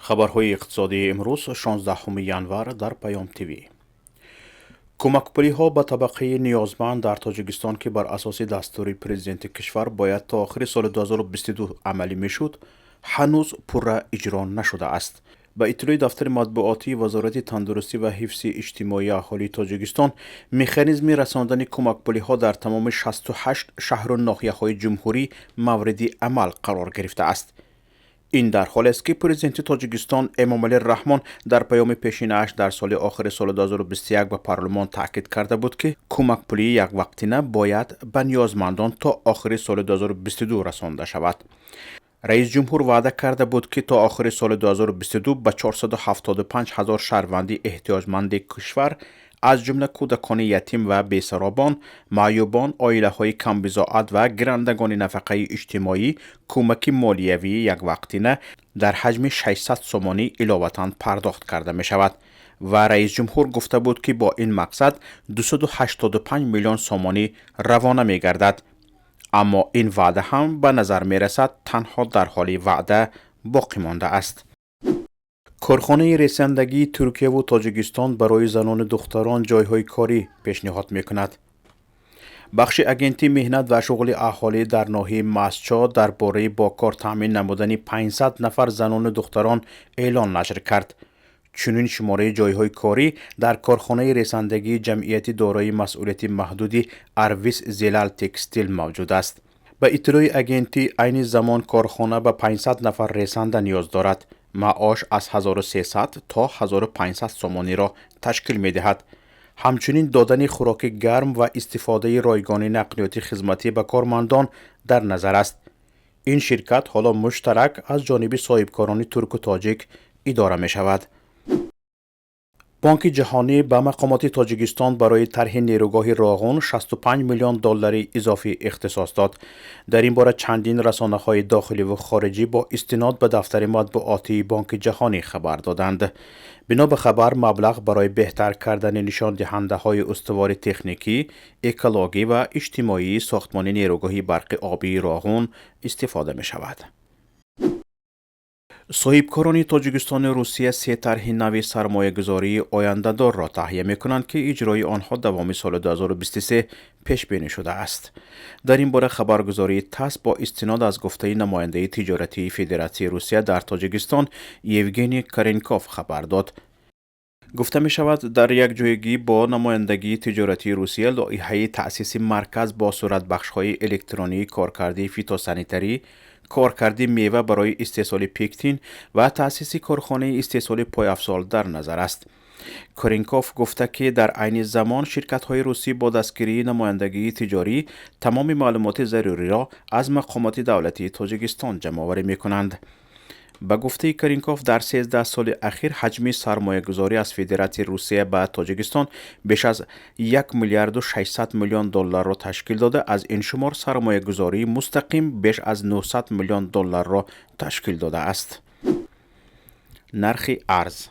Хабарҳои иқтисодии имрӯз, 16 январ, дар Паём ТВ. Кӯмакпулиҳо ба табақаи ниёзманд дар Тоҷикистон, ки бар асоси дастури президенти кишвар бояд то охири соли 2022 амалӣ мешуд, ҳанӯз пурра иҷро нашудааст. Ба иттилои дафтари матбуотии Вазорати тандурустӣ ва ҳифзи иҷтимоии аҳолии Тоҷикистон, механизми расондани кӯмакпулиҳо дар тамоми 68 шаҳру ноҳияҳои ҷумҳурӣ мавриди амал қарор гирифтааст. Ин дар ҳолест, ки президенти Тоҷикистон Эмомалӣ Раҳмон дар паёми пешинааш дар соли охири соли 2021 ба парлумон таъкид карда буд, ки кӯмакпулии яквақтина бояд ба ниёзмандон то охири соли 2022 расонда шавад. Раисҷумҳур ваъда карда буд, ки то охири соли 2022 ба 475 ҳазор шаҳрванди эҳтиёҷманди кишвар, аз ҷумла кӯдакони ятим ва бесаробон, маъюбон, оилаҳои камбизоат ва гирандагони нафақаи иҷтимоӣ, кӯмаки молиявии яквақтина дар ҳаҷми 600 сомонӣ иловатан пардохт карда мешавад. Ва раисҷумҳур гуфта буд, ки бо ин мақсад 285 миллион сомонӣ равона мегардад. Аммо ин ваъда ҳам, ба назар мерасад, танҳо дар ҳоли ваъда боқӣ мондааст. Корхонаи ресандагии Туркияву Тоҷикистон барои занону духтарон ҷойҳои корӣ пешниҳод мекунад. Бахши Агентии меҳнат ва шуғли аҳолӣ дар ноҳияи Мастчо дар бораи бо кор таъмин намудани 500 нафар занону духтарон эълон нашр кард. Чунин шумораи ҷойҳои корӣ дар корхонаи ресандагии ҷамъияти дорои масъулияти маҳдуди «Арвис Зилал Текстил» мавҷуд аст. Ба иттилои агентӣ, айни замон корхона ба 500 нафар ресанда ниёз дорад. Маош аз 1300 то 1500 сомониро ташкил медиҳад. Ҳамчунин додани хӯроки гарм ва истифодаи ройгони нақлиёти хизматӣ ба кормандон дар назар аст. Ин ширкат ҳоло муштарак аз ҷониби соҳибкорони турку тоҷик идора мешавад. Бонки Ҷаҳонӣ ба мақомоти Тоҷикистон барои тарҳи нерӯгоҳи Роғун 65 миллион доллари изофӣ ихтисос дод. Дар ин бора чандин расонаҳои дохиливу хориҷӣ бо истинод ба дафтари матбуотии Бонки Ҷаҳонӣ хабар доданд. Бино ба хабар, маблағ барои беҳтар кардани нишондиҳандаҳои устувори техникӣ, экологӣ ва иҷтимоии сохтмони нерӯгоҳи барқи обии Роғун истифода мешавад. Соҳибкорони Тоҷикистону Русия се тарҳи нави сармоягузории ояндадорро таҳия мекунанд, ки иҷрои онҳо давоми соли 2023 пешбинӣ шудааст. Дар ин бора хабаргузории ТАСС бо истинод аз гуфтаи намояндаи тиҷоратии Федератсияи Русия дар Тоҷикистон Евгений Каренков хабар дод. Гуфта мешавад, дар якҷоягӣ бо намояндагии тиҷоратии Русия лоиҳаи таъсиси марказ бо суратбахшҳои электронии коркарди фитосанитарӣ, коркарди мева барои истеҳсоли пектин ва таъсиси корхонаи истеҳсоли пойафзол дар назар аст. Коринков гуфта, ки дар айни замон ширкатҳои русӣ бо дастгирии намояндагии тиҷорӣ тамоми маълумоти заруриро аз мақомоти давлатии Тоҷикистон ҷамъоварӣ мекунанд. Ба гуфтаи Каринков, дар 13 соли ахир ҳаҷми сармоягузорӣ аз Федератсияи Русия ба Тоҷикистон беш аз 1 миллиарду 600 миллион долларро ташкил дода, аз ин шумор сармоягузории мустақим беш аз 900 миллион долларро ташкил додааст. Нархи арз.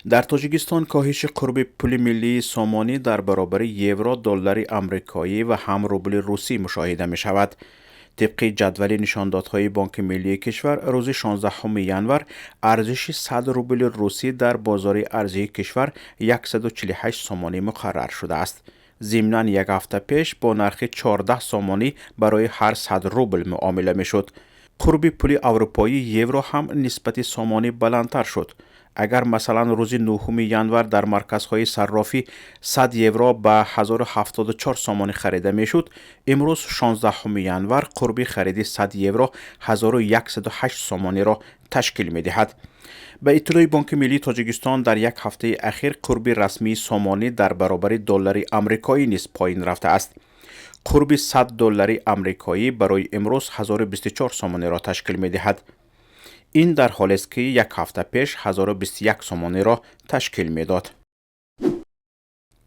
Дар Тоҷикистон коҳиши қурби пули миллии сомонӣ дар баробари евро, доллари амрикоӣ ва ҳам рубли русӣ мушоҳида мешавад. Тибқи ҷадвали нишондодҳои Бонки Миллии кишвар, рӯзи 16 январ арзиши 100 рубли русӣ дар бозори арзии кишвар 148 сомонӣ муқаррар шудааст. Зимнан, як ҳафта пеш бо нархи 14 сомонӣ барои ҳар 100 рубл муомила мешуд. Қурби пули аврупоӣ евро ҳам нисбати сомонӣ баландтар шуд. Агар, масалан, рӯзи 9 январ дар марказҳои саррофӣ 100 евро ба 1074 сомонӣ харида мешуд, имрӯз, 16 январ, қурби хариди 100 евро 1108 сомониро ташкил медиҳад. Ба иттилои Бонки Миллии Тоҷикистон, дар як ҳафтаи ахир қурби расмии сомонӣ дар баробари доллари амрикоӣ низ поин рафтааст. Қурби 100 доллари амрикоӣ барои имрӯз 1024 сомониро ташкил медиҳад. Ин дар ҳолест, ки як ҳафта пеш 1021 сомониро ташкил медод.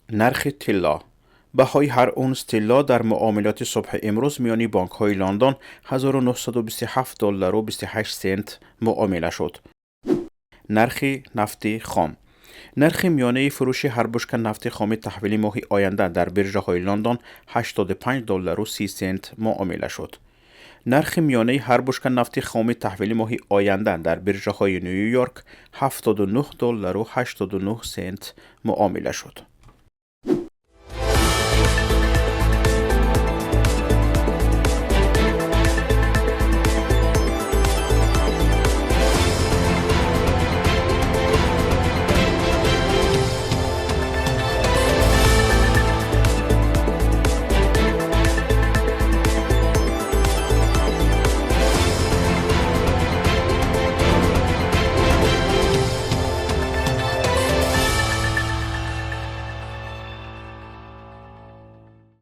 Нархи тилло. Баҳои ҳар унс тилло дар муомилоти субҳи имрӯз миёни бонкҳои Лондон 1927 доллару 28 сент муомила шуд. Нархи нафти хом. Нархи миёнаи фурӯши ҳар бушка нафти хоми таҳвили моҳи оянда дар биржаҳои Лондон 85 доллару 30 сент муомила шуд. Нархи миёнаи ҳар бушка нафти хоми таҳвили моҳи оянда дар биржаҳои Нью-Йорк 79 доллару 89 сент муомила шуд.